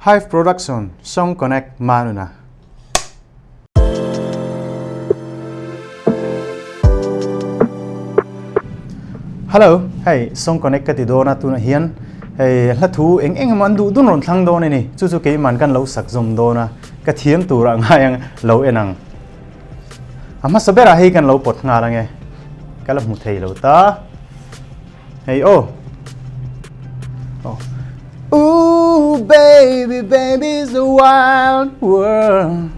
Hive Production Song Connect Manuna. Hello, hei Song Connect ka ti dawn a tunah hian hei hla thu eng eng emaw an duh dun rawn thlang dawn a ni. Chu chu keiman kan lo sak zawm dawn a, ka thiam turah ngai ang lo en ang. A hmasa berah hei kan lo pawt nghal ange. Ka la hmu thei lo ta. Hei aw. Oh. Ooh baby baby is a wild world.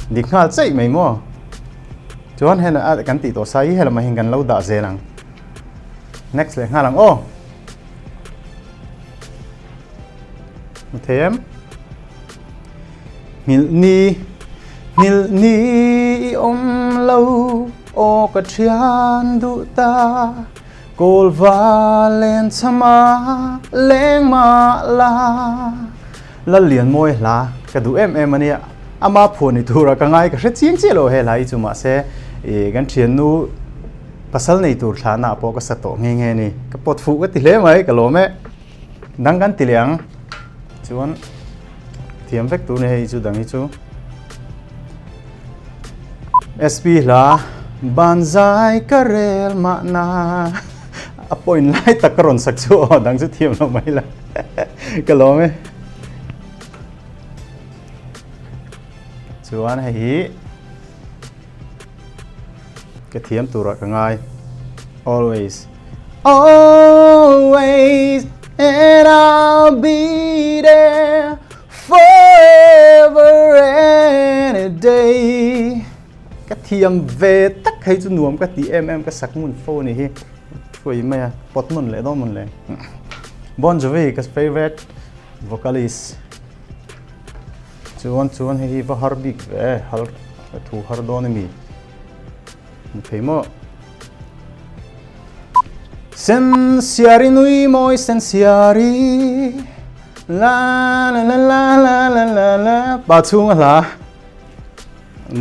Dik nghal chaih mai maw. Chuan hen a kan tih tawh sa hi helamah hian kan lo dah zel ang. Next leh nghal ang aw. Hmu thei em? Nghilh ni nghilh ni i awm lo aw ka thian duh ta kawl va len chama leng mah la Lal lian mawi hla ka duh em em ania ama phuah ni tura ka ngai ka hre chiang chiah lo he hla hi chu mahse ih kan thiannu pasal nei tur thla na pawh ka sa tawh nghe nghe ni ka pawt fuh ka ti hle mai ka lawm e dang kan ti leh ang chuan Thiam vek tur ni hei chu dang hi chu. SP hla Banzai ka rel mahna a point lai tak ka rawn sak chu aw dang chu thiam lo mai la ka lawm e. Chuan hei hi ka thiam turah ka ngai always always and I'll be there forever and a day ka thiam ve tak hei chu nuam ka ti em em ka sak ngun fo ni hi thuai mai a pot mun leh dawn mun le Bon Jovi ka favorite vocalist Chuan chuan hei hi va har bik ve hal ka thu har dawn a mi ni thei maw Sen siari nui mawi sen siari la la la la la la la la pa chhung a hla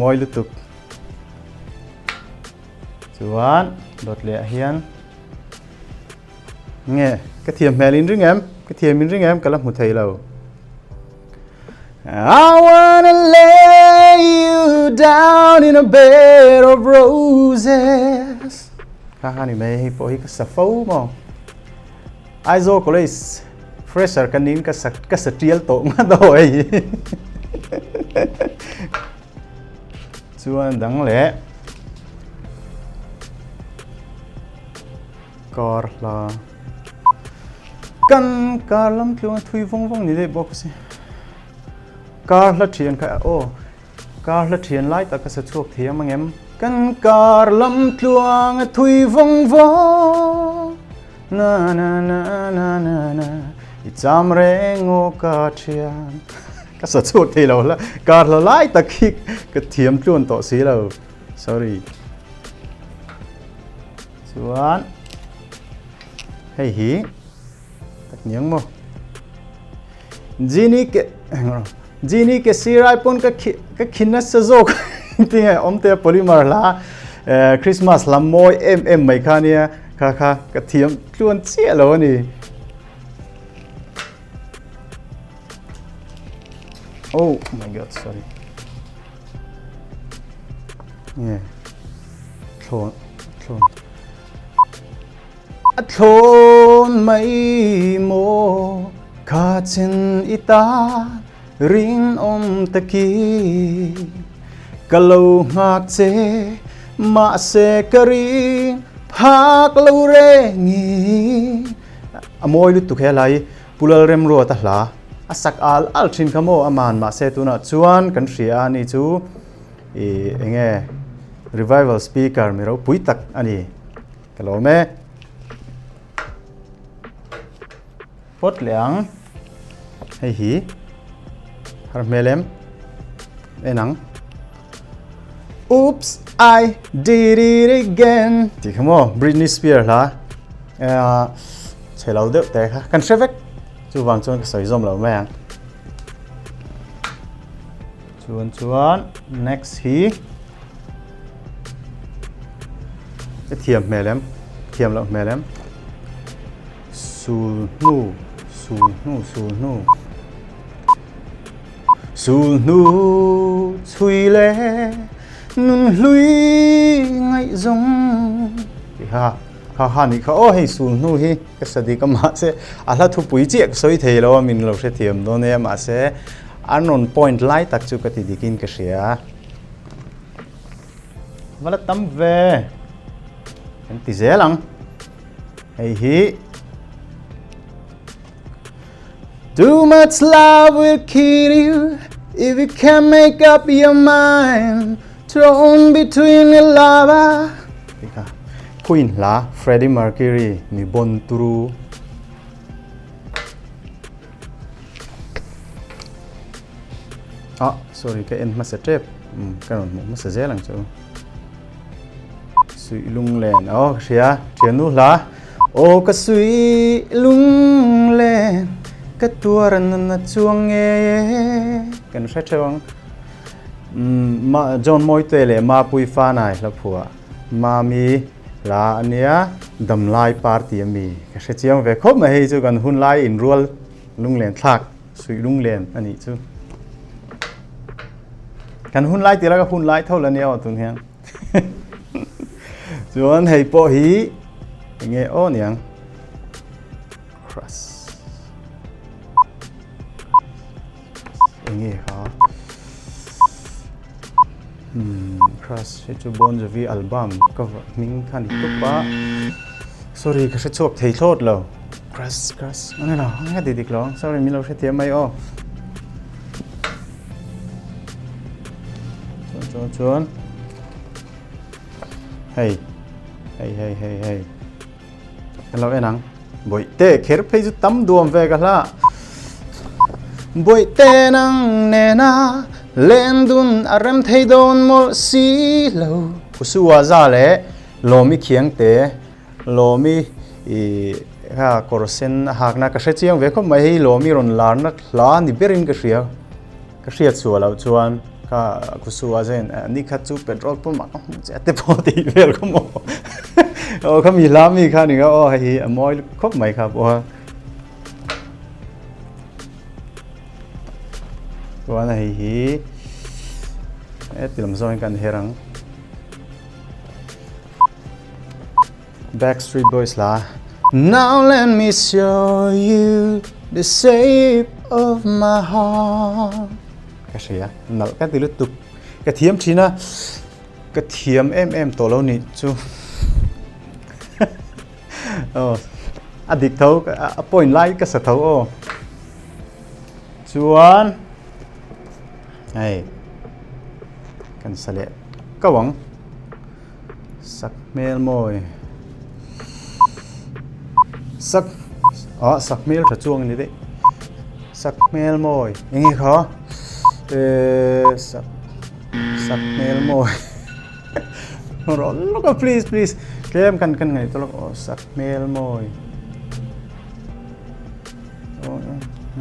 mawi lutuk chuan dawt leh ah hian Nge ka thiam hmel in ring em? Ka thiam in ring em? Ka la hmu thei lo. I wanna lay you down in a bed of roses. Kha kha ni mai hei pawh hi ka sa fo maw. Aizawl College fresher ka nin ka sa ka sa tial tawh nga daw hei. Chuan dang leh Kar hla Kan kar lam tluang a thui vawng vawng ni daih bawk a si. Kar hla thian kha aw kar hla thian lai tak ka sa chhuak thei ang em? Kan kar lam tluang a thui vawng vawng na na na na na na i cham reng aw ka thian ka sa chhuak thei lo hla kar hla lai tak hi ka thiam tluan tawh si lo sorry. Chuan hei hi tak niang maw Genie ke Genie ke sirai pawn ka ka khin nasa zawk tinge awmte polymer hla Christmas lam mawi em em mai kha nia kha kha ka thiam tluan chiah lo ani. Oh my god sorry. Yeah. Thlawn thlawn a thlawn mai maw kha chin i ta rinawm taki ka lo nghak che mahse ka ring phak lo rengi a mawi lutuk he lai Pulal Remruat a hla a sak al al thin kha maw aman mahse tunah chuan kan hria a ni chu Ih enge revival speaker mi ropui tak a ni ka lawm e. Phawt leh ang hei hi har hmel em en ang Oops I did it again tih kha maw Britney Spears hla chhe lo deuh te kha kan hre vek chuvang chuan ka sawi zawm lo mai ang. Chuan chuan next hi ka thiam hmel em thiam loh hmel em sul hnu sul hnu sul hnu Sulhnu chhui leh nunhlui ngaihzawng tih kha kha kha nih kha aw hei sulhnu hi ka sa dik a mahse a hla thupui chiah ka sawi thei lo a min lo hrethiam dawn nia mahse an rawn point lai tak chu ka ti dikin ka hria. Va la tam ve kan ti zel ang hei hi Too much love will kill you if you can't make up your mind Thrown between a lover Tih kha Queen hla Freddie Mercury mi bon turu Ah sorry ka en hmasa tep um ka rawn hmuh hmasa zel ang chu Suih lunglen aw ka hria thiannu hla aw ka suih lunglen ka tuar nana chuang nge kan hre theuh ang um ma John Mawite leh Mapui Fanai hla phuah Mami hla ania Damlai party ami ka hre chiang ve khawp mai hei chu kan hunlai inrual lunglen thlak Suih lunglen a nih chu. Kan hun lai tila ka hun lai tho la nia aw tun hian. Chuan hei pawh hi enge aw niang. Crush. Enge kha. Hmm, Crush hi chu Bon Jovi album ka hming kha ni tup a. Sorry ka hre chhuak thei thlawt lo. Crush, crush. Ani lo, ka ti dik lo. Sorry min lo hre thiam mai aw. Chuan chuan chuan. Hei. Hei hei hei hei. Hello en ang. Bawihte kher phei chu tam duam ve ka hla. Bawihte nang nena lendun a rem thei dawn mawlh si lo. Khusuwa za leh Lawmi khiangte Lawmi i kha kawr sen a hakna ka hre chiang ve khawp mai hei Lawmi rawn larna hla ni berin ka hria. Ka hriat chhuah loh chuan ka khusu a zen ni khat chu petrol pump ah ka hmuh che a te pawh tih vel kha maw aw kha mi hla mi kha ni kha aw hei hi a mawi khawp mai kha pawh a chuan hei hi heti lam zawngin kan her ang. Backstreet Boys hla Now let me show you the shape of my heart Ka hria, nalh ka ti lutuk. Ka thiam thin a, ka thiam em em tawh lo nih chu. Aw, a dik tho, a point lai ka sa tho aw. Chuan, hei, kan sa leh kau ang. Sak hmel mawi sak ah sak hmel tha chuang a ni daih sak hmel mawi eng nge kha ehh sak sak hmel mawi rawh lawk a please please tlem kan kan ngaihtuah lawk aw sak hmel mawi.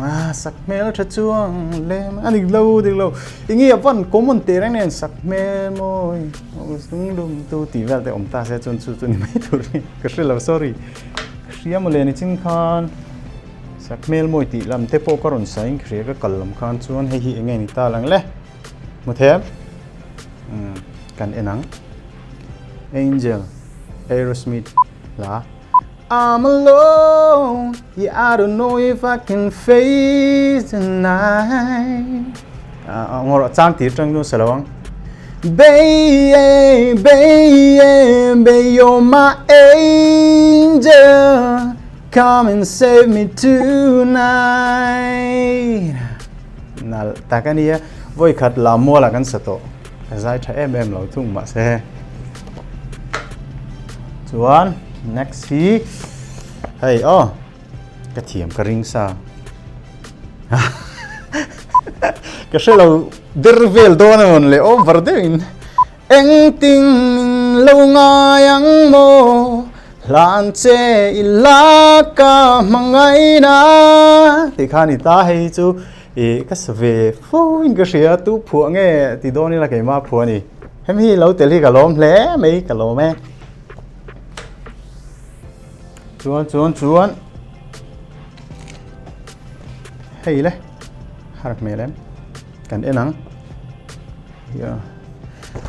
Ah, sak hmel tha chuang lem a dik lo dik lo enge a van common teh reng nen sak hmel mawi lung lum tu tih vel te awm ta se chuan chu chu ni mai tur ni ka hre lo sorry ka hria mawle ni chin khan sak hmel mawi tih lam te pawh ka rawn sain ka hria ka kal lam khan chuan hei hi enge ni ta lang le hmu them kan en ang angel aerosmith hla I'm alone, yeah I don't know if I can face the night Ngawrh chang tir tang dun salo ang Baby, baby, you're my angel Come and save me tonight Nal tak ania voi khat la muala kan sa tawh Ka zai tha em em lo thung mahse Chuan next hi hei aw ka thiam ka ring sa ka hre lo der vel dawn a mawn le over deuhin engtin min lo ngai ang maw hlan che i la ka hmangaihna tih kha a ni ta hei chu Ih ka sa ve fo in ka hria tu phuah nge ti dawn ila keimah phuah a ni. Hemi hi lo tel hi ka lawm hle mai ka lawm e. Chuan chuan chuan hei le har hmel em. Kan en ang. Yeah.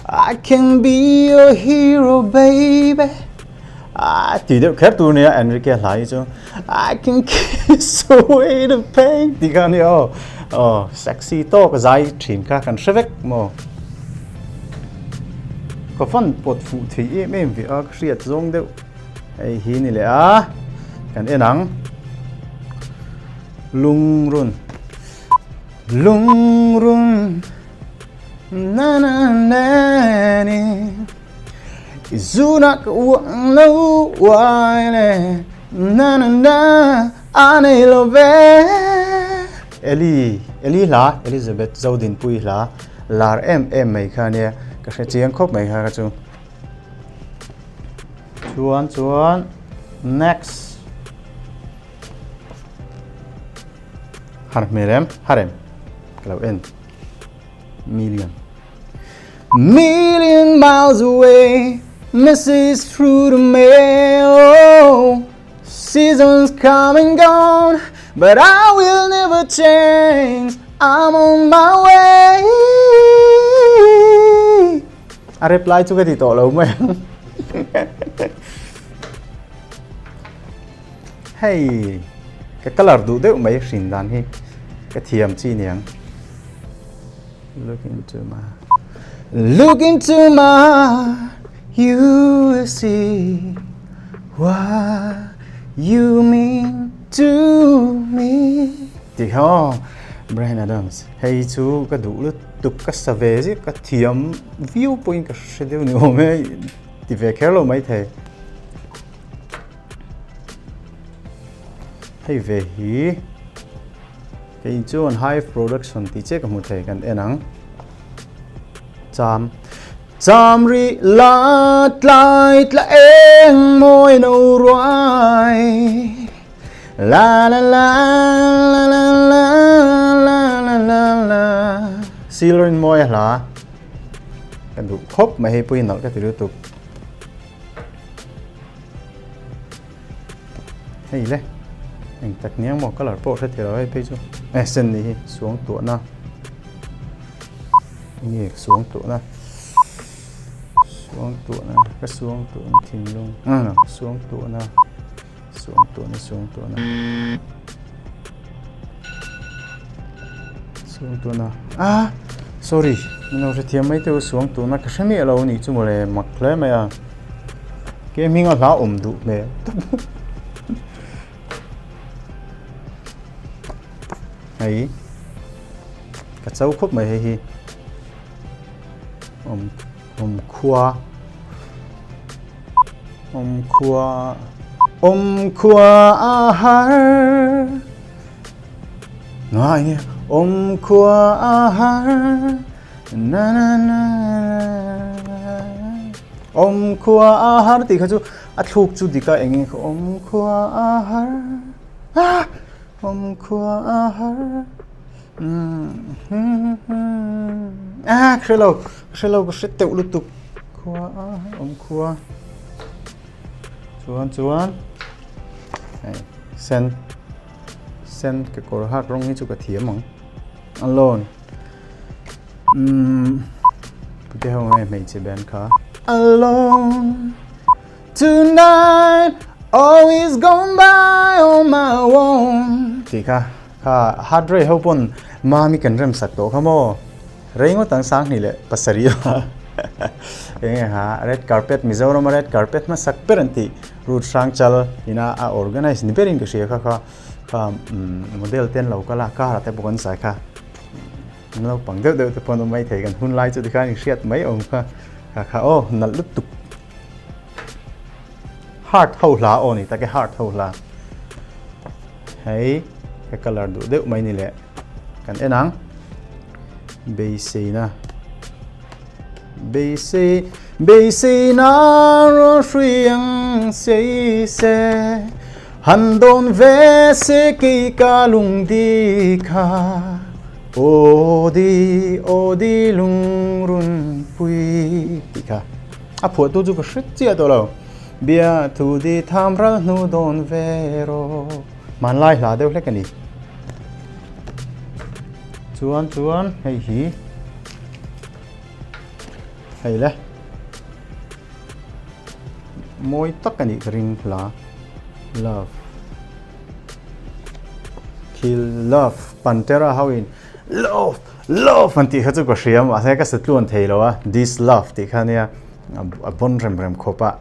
I can be your hero baby. Ah, ti deuh kher tur nia Enrique hla hi chu. I can kiss away the pain ti kha nia aw. Oh, sexy tawk zai thin kha kan hre vek maw. Ka fan pawt fuh thei em em ve a, ka hriat zawng deuh. Hei hi ni leh a, kan en ang. Lungrun. Lungrun na na na ni I zuna ka uang lo uai le na na na a nei lo ve Eli Eli hla Elizabeth Zodinpui hla lar em em mai kha nia ka hre chiang khawp mai kha ka chu chuan chuan next Har hmel em? Har em? Ka lo en. Million. Million miles away, message through the mail. Seasons come and gone, but I will never change. I'm on my way. A reply chu ka ti tawh lo mai ang. Hei ka colour duh deuh mai hrin dan hi ka thiam chi niang. Look into my Look into my you will see what you mean to me tih kha aw Bryan Adams hei chu ka duh lutuk ka sa ve zia ka thiam viau pawhin ka hre deuh ni awm e ti ve kher lo maithei. Hei ve hi kei chuan Hive Production tih chiah ka hmu thei kan en ang. Cham Cham ri la tlai tla eng mawi no ruai La la la la la la la la la la Silrin mawi a hla ka duh khawp mai hei pawhin nalh ka ti lutuk. Hei le eng tak niang maw colour pawh hre thei lo hei phei chu eh sen ni hi suang tuahna enge suang tuahna suang tuahna ka suang tuahna thinlung ah suang tuahna suang tuahna suang tuahna suang tuahna ah sorry min lo hrethiam mai teh u suang tuahna ka hre miah lo anih chu mawle mak hle mai a ke hming a hla awm duh hmel hei ka cho khawp mai hei hi awm awm khua Awm khua Awm khua a har Ngai nge Awm khua a har Na na na na Awm khua a har tih kha chu a thluk chu dik a eng nge kha Awm khua a har Ah Awm khua a har Ah ka hre lo ka hre lo ka hre teuh lutuk khua a awm khua chuan chuan hei sen sen kekawr hak rawng hi chu ka thiam ang alone umm pute ho nge hmeichhe band kha alone Tonight always gone by on my own tih kha kha heart rate ho pawn mami kan rem sak tawh kha maw rei ngawt ang sanghnih leh pasarih a enge ha red carpet Mizoram a red carpet hmasak ber an tih route hrang chal ina a organize ni berin ka hria kha kha kha model te an lo kal a car ah te pawh kan zai kha naupang deuh deuh te pawh an awm maithei kan hun lai chu tikhan inhriat mai awm kha kha kha aw nalh lutuk. Heart ho hla aw ni tak e heart ho hla hei ka colour duh deuh mai ni leh kan en ang beiseina beisei beiseina rawn hrui ang sei se han dawn ve se kei ka lungdi kha aw di aw di lungrun pui tih kha. A phuahtu chu ka hre chiah tawh lo. Bia thu di tham ral hnu dawn ve rawh. Hmanlai hla deuh hlek a ni. Chuan chuan hei hi hei le mawi tak a nih ka ring hla love thil love Pantera ho in love love an tih kha chu ka hria mahse ka satluan thei lo a this love tih kha nia a bon rem rem khawp a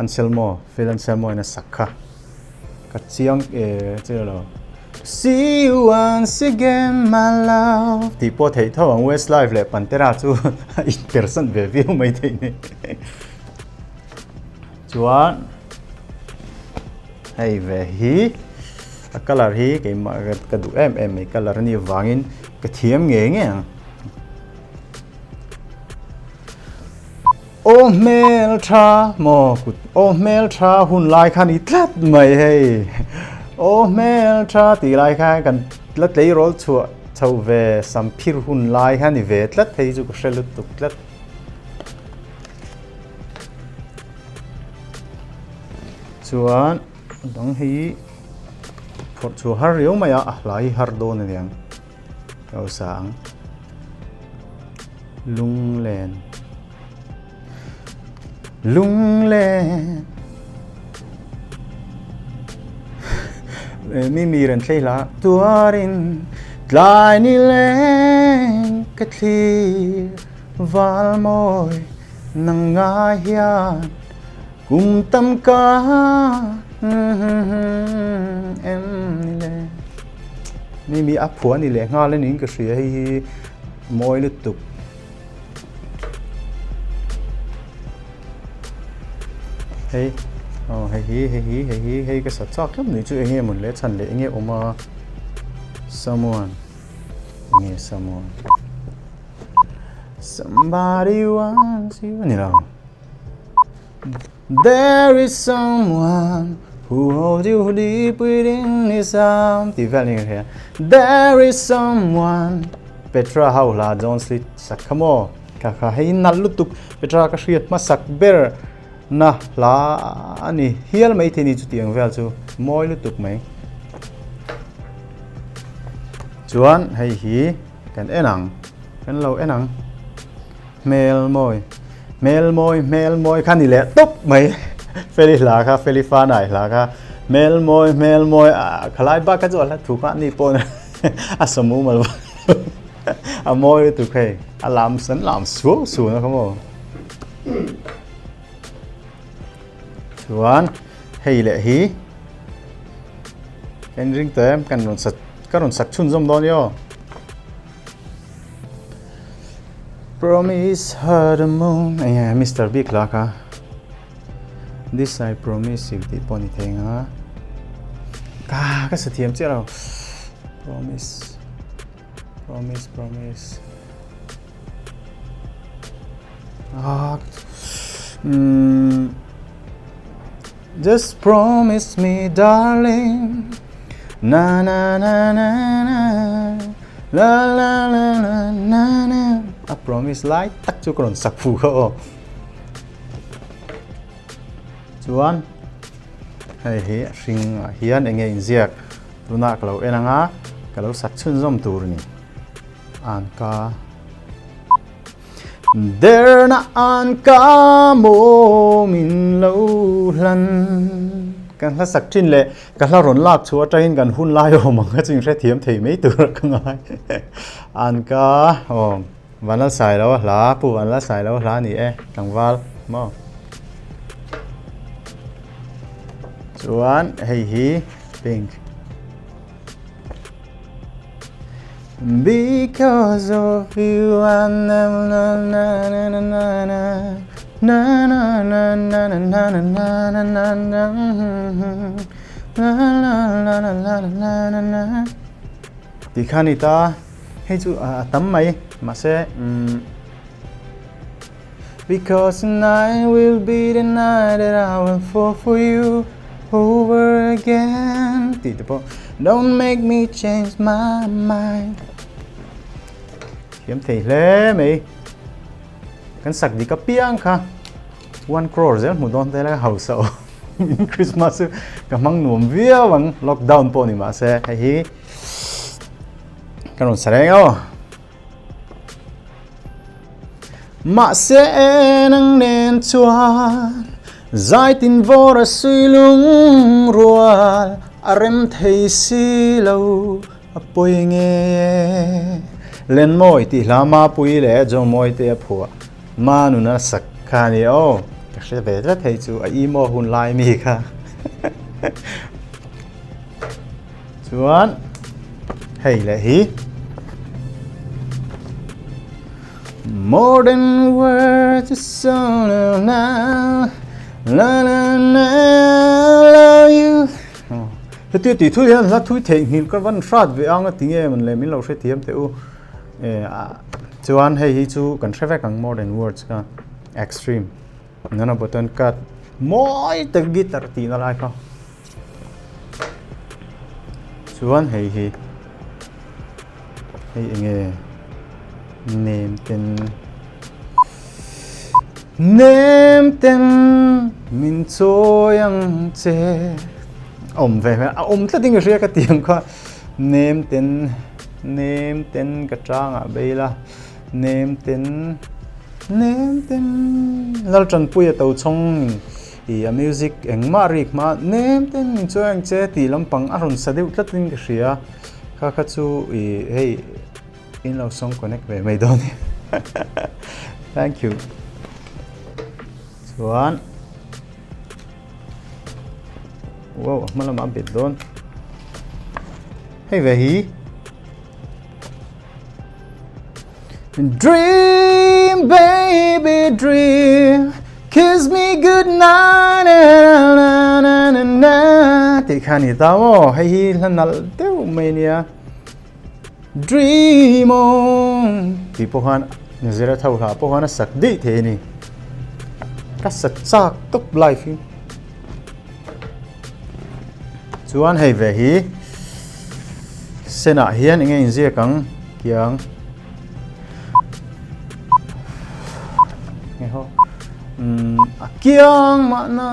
Anselmo Phil Anselmo in a sak kha. Ka chiang e che lo. See you once again my love tih pawh theih tho ang Westlife leh Pantera chu a inpersan ve viau mai thei ni. Chuan hei ve hi a colour hi keimah ka duh em em mai colour a nih vangin ka thiam ngei ngei ang. Aw hmeltha maw kut aw hmeltha hun lai kha ni tlat mai hei aw hmeltha tih lai kha kan la tleirawl chhuah chho ve sam phir hun lai kha ni ve tlat hei chu ka hre lutuk tlat. Chuan dang hi phawrh chhuah har riau mai a a hla hi har dawn aniang. Ka lo sa ang. Lunglen. Lunglen. Mi mi ren thlei hla. Tuarin tlai ni leng ka thlir val mawi nang ngai hian kum tam ka em ni le. Mi mi a phuah a ni leh nghal a niin ka hria hei hi mawi lutuk. Hei aw hei hi hei hi hei hi hei ka sa chak tlat mai chu eng nge mawn le chhan leh eng nge awm a someone eng nge someone somebody wants you a ni lo. There is someone who holds you deep within his arms tih vel niin ka hria. There is someone Petra ho hla John Slit sak kha maw? Kha kha hei nalh lutuk Petra ka hriat hmasak ber na hla a ni hial mai thei ni chutiang vel chu mawi lutuk mai. Chuan hei hi kan en ang kan lo en ang. Hmel mawi, hmel mawi, hmel mawi kha ni leh tawp mai. Feli hla kha, Feli Fanai hla kha, hmel mawi, hmel mawi, ah khalai bak kha chu a hla thu kha ani pawh a samu mal a mawi lutuk hei, a lam san lam suau suau na kha maw. Chuan hei leh hi ka inring tawh em, kan rawn ka rawn sak chhunzawm dawn i aw. Promise her the moon eng nge Mister Big la kha This I promise you tih pawh ni thei ang a ka ka sa thiam chiah lo Promise Promise Promise ah um Just promise me darling Na na na na na La la la la na na A promise lai tak chu ka rawn sak fu kha aw. Chuan hei hi a hring ah hian enge inziak tunah ka lo en anga ka lo sak chhunzawm tur a ni. Anka. Derna an ka maw min lo hlan. Kan hla sak thin leh ka hla rawn lak chhuah atangin kan hun lai awm ang kha chu inhrethiam thei mai tur a ka ngai. An ka aw Vanlal Sailo a hla Pu Vanlal Sailo a hla a ni e tlangval maw. Chuan hei hi pink. Because of you I na na na na na na na na na na na na na na na na na la la la la la la Ti kha ni ta hei chu a tam mai mahse Because tonight will be the night that I will fall for you over again tih te pawh Don't make me change my mind Thiam thei hle mai Kan sak dik apiang kha One crore zel hmu dawn te la hausa aw Christmas chu ka hmang nuam viau ang lockdown pawh ni mahse hei hi. Kan rawn sa reng aw. Mahse nang nen chuan zaitin vawr a sui lung rual a rem thei si lo a pawi ngei e. Lenmawi tih hla Mapui leh Jomawi te a phuah Ma nuna sak kha a ni aw. Ka hre ve tlat hei chu a emo hun lai mi kha. Chuan hei leh hi More than words is all na na na na love you. Hetia tih thu hian hla thui theih nghilh ka van hrat ve ang a ti nge man le min lo hrethiam teh u. Chuan hei hi chu kan hre vek ang more than words kha extreme nana button cut mawi tak guitar tihna lai kha. Chuan hei hi hei enge nem ten nem ten min chawi ang che awm ve hmel a awm tlat in ka hria ka ti ang kha nem ten nem ten ka tangah beila nem ten nem ten Laltanpuia to chhawng in Ih a music engmah rik hma nem ten min chuai ang che tih lampang a rawn sa deuh tlat in ka hria kha kha chu ih hei in lo song connect ve mai dawn nia thank you chuan wow a hma lamah a bet dawn hei ve hi. Dream baby dream Kiss me good night na na na na na tih kha ni ta maw hei hi hla nalh deuh mai nia Dream on tih pawh khan Nazira tho hla pawh khan a sak daih thei a ni ka sa chak tawp live hi chuan hei ve hi Senah hian enge inziak ang kiang nge ho umm a kiang mahna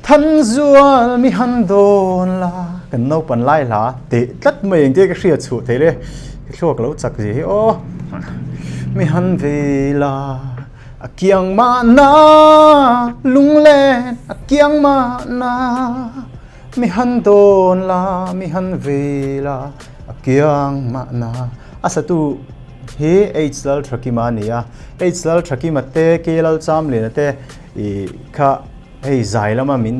than zual mi han dawn la kan naupan lai hla teh tlat mai engtia ka hriat chhuah theih le ka thluak lo chak zia hi aw mi han ve la a kiang mahna lunglen a kiang mahna. Mi han dawn la, mi han vei la, a kiang mahna. A satu hi H Lalthakima a ni a, H Lalthakima te, K Lalchamliana te ih kha hei zai lama min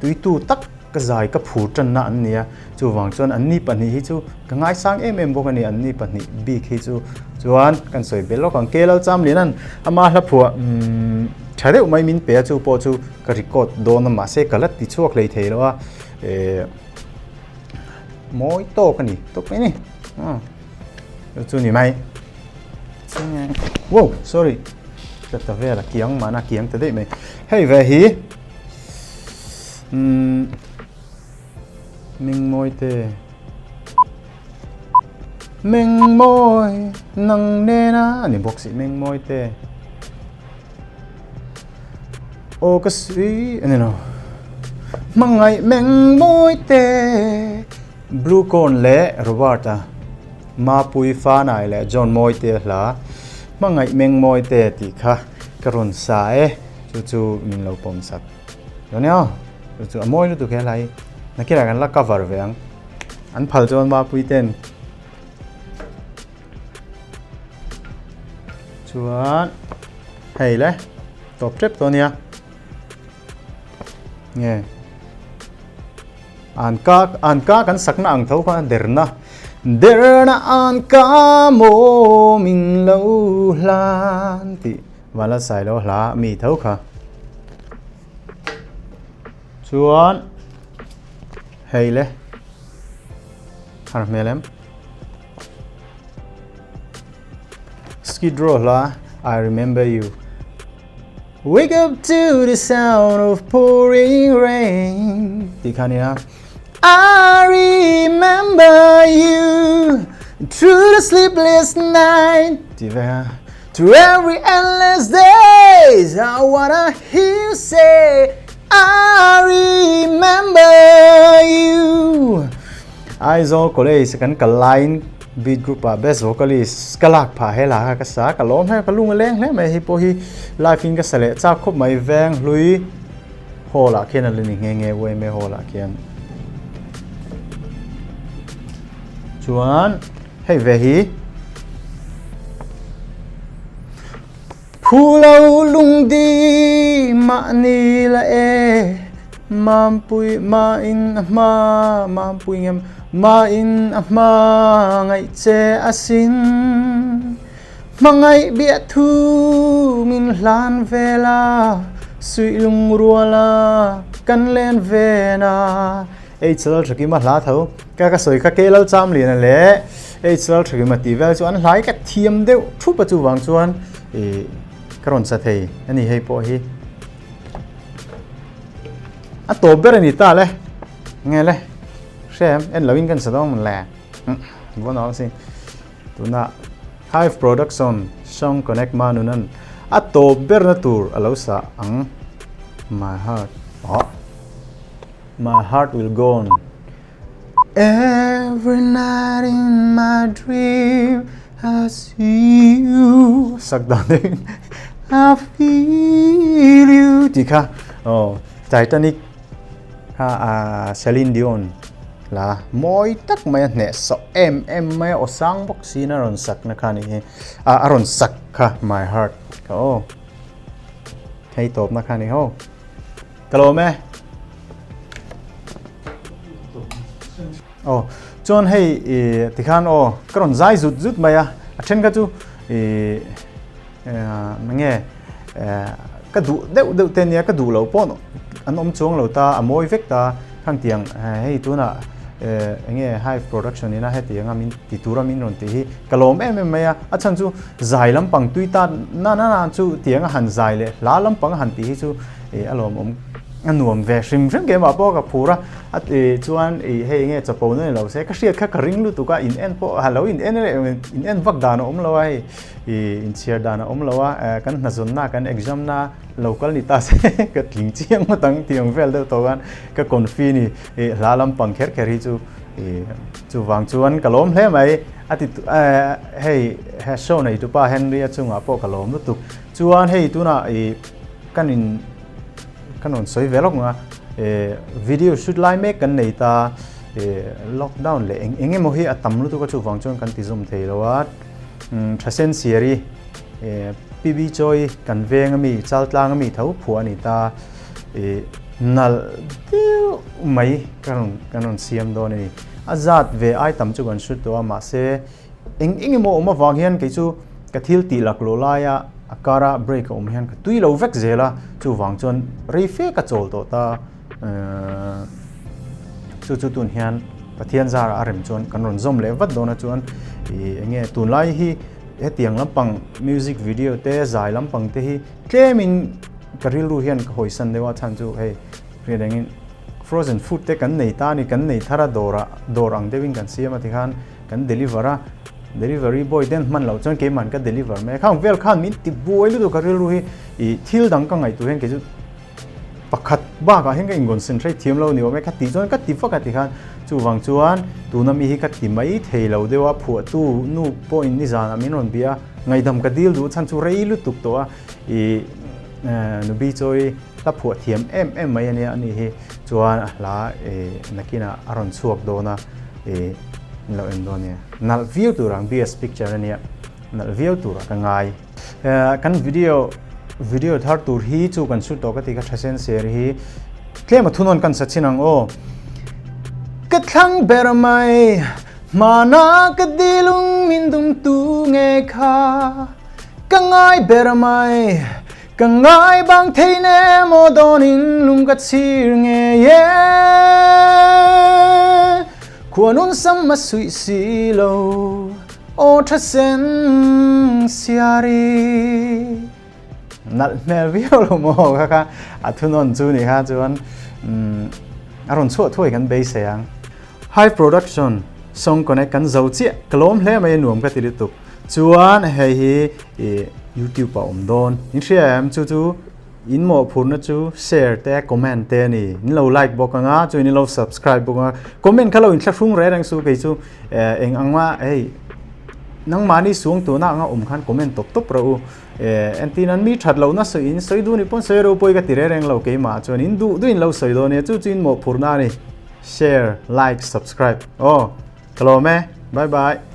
tuitu tak ka zai ka phur tanna an ni a, chuvang chuan anni pahnih hi chu ka ngaisang em em bawk a ni, anni pahnih bik hi chu chuan kan sawi belh lawk ang. K Lalchamliana'n ama hla phuah umm tha deuh mai min pe a, chu pawh chu Ka record dawn a mahse ka la ti chhuak hlei thei lo a eh mawi tawk a ni tawk mai ni chu ni mai wow sorry ka ta vel a kiang mahna kiang ta daih mai hei ve hi umm mingmawi te mengmawi nang nena a ni bawk si mengmawi te. Aw ka sui a ni lo. Hmangaih meng mawi te. Blue Corn leh Robert a Mapui Fanai leh John Mawite hla Hmangaih meng mawi te tih kha ka rawn sa e chu chu min lo pawm sak lo nia aw chu chu a mawi lutuk he hla hi nakinah kan la cover ve ang an phal chuan Mapui ten Chuan hei le tawp tep tawh ania nge an ka an ka kan sakna ang tho kha derna derna an ka maw min lo hlan tih vala sai lo hla mi tho kha chuan hei le har hmel em. Skid Row hla I Remember You. Wake up to the sound of pouring rain tih kha nia. I remember you through the sleepless night tih ve a. Through every endless days I wanna hear you say I remember you. Aizawl College kan kal laiin. Beat Group ah Best Vocalist ka lak phah he hla kha ka sa ka lawm hle ka lung a leng hle mai hei pawh hi live in ka sa leh chak khawp mai veng hlui hall ah khian a la ni nghe nghe YMA hall ah khian chuan hei ve hi Phulo lungdi mahni la e Mampui ma in a hma Mampui ngem ma in a hma ngaih che asin Hmangaih biahthu min hlan ve la Suih lungruala kan len ve na H Lalthakima hla tho ka ka sawi kha K Lalchamliana leh H Lalthakima tih vel chu an hlai ka thiam deuh thup a chuvang chuan ih ka rawn sa thei a ni hei pawh hi a tawp ber a ni ta le nge le hre em en loin kan sa dawn mawn le vawn awm si tuna Hive Production Song Connect Manunan a tawp ber na tur a lo sa ang my heart oh My heart will go on Every night in my dream I see you sak dan deuhin I feel you tih kha aw Titanic kha ah Celine Dion la mawi tak mai a hneh sawh em em mai a aw sang bawk siin a rawn sak na kha a nih hi ah a rawn sak kha my heart kha aw hei tawpna kha a ni ho. Ka lawm e. Aw, chuan hei i tikhan aw ka rawn zai zut zut mai a, a then kha chu i nge ka duh deuh deuh te nia ka duh loh pawh an awm chuang lo ta a mawi vek ta khang tiang hei tunah enge Hive production ina hetianga min ti tura min rawn tih hi ka lawm em em mai a, a chhan chu zai lampang tui ta na na na chu tianga han zai leh hla lampang a han tih hi chu ih a lawmawm a nuam ve hrim hrim keimah pawh ka phur a, a ti chuan ih hei enge chapo na ni lo se ka hriat kha ka ring lutuk a in en pawh a lo in en in en vak dan a awm lo a hei ih inchhiar dan a awm lo a eh kan hnazawnna kan exam na lo kal ni ta se ka tling chiang ngawt ang tih ang vel deuh tawh khan ka confi ni ih hla lampang kher kher hi chu ih chuvang chuan ka lawm hle mai a ti eh hei he show nei tupa Henry a chungah pawh ka lawm lutuk chuan hei tunah ih Kan in kan rawn sawi ve lawk ang a, video shoot lai mek kan nei ta, lockdown leh eng eng emaw hi a tam lutuk a chuvang chuan kan ti zawm thei lo a, Thasen Siari PB Chawi kan veng ami Chaltlang ami tho phuah a ni ta, nalh deuh mai kan rawn kan rawn siam dawn a ni, a zat ve ai tam chu kan shoot tawh a mahse Eng eng emaw awm avang hian kei chu ka thil tih laklawh laia a kara break a awm hian ka tui lo vek zel a, chuvang chuan rei fe ka chawl tawh ta chu chu tun hian Pathian zara a rem chuan kan rawn zawm leh vat dawn a chuan ih eng nge tunlai hi hetiang lampang music video te zai lampang te hi tlemin ka rilru hian ka hawisan deuh a chhan chu hei hriat engin frozen food te kan nei ta a ni kan nei thar a dawrah dawr ang deuhin kan siam a tikhan Kan deliver a, delivery boy ten hman loh chuan keiman ka deliver mai a, khang vel khan min ti buai lutuk a rilru hi ih thil dang ka ngaihtuah hian kei chu pakhat bakah hian ka in concentrate thiam lo ni awm e ka tih chuan ka ti vak a ti khan chuvang chuan tuna mi hi ka ti mai thei lo deuh a phuahtu nu pawhin nizanah min rawn bia a ngaihdam ka dil duh chhan chu rei lutuk tawh a ih Nubi chawi hla phuah thiam em em mai ania ani hi chuan a hla ih nakinah a rawn chhuak dawn a ih Lo en dawn nia. Nalh viau tur ang BS picture ania. Nalh viau tur a ka ngai. Kan video video thar tur hi chu kan shoot tawh ka ti ka tha sen ser hi tlem a thunawn kan sa chin ang aw. Ka thlang ber mai hmana ka dilung min dum tu nge kha ka ngai ber mai Ka ngai bang thei ne maw dawnin lung ka chhir ngei e Khua nun sam a suih si lo aw tha sen siari Nalh hmel viau lo maw kha kha a thunawn chu ni kha chuan a rawn chhuah thuai kan beisei ang. Hive Production Song Connect kan zo chiah ka lawm hle mai a nuam ka ti lutuk. Chuan hei hi ih youtube ah awm dawn in hria em chu chu in mawhphurhna chu share te comment te a ni in lo like bawk ang a chuan in lo subscribe bawk ang a comment kha lo in thlahrung reng reng su kei chu eh eng ang a hei. Nangmahni suang tuna anga awm khan comment tawp tawp rawh u. Entin an mi that lohna sawi in sawi duh ni pawn sawi ropui ka ti reng reng lo keimah chuan in duh duh in lo sawi dawn nia chu chu in mawhphurhna a ni. Share, like, subscribe aw. Ka lawm e. Bye bye.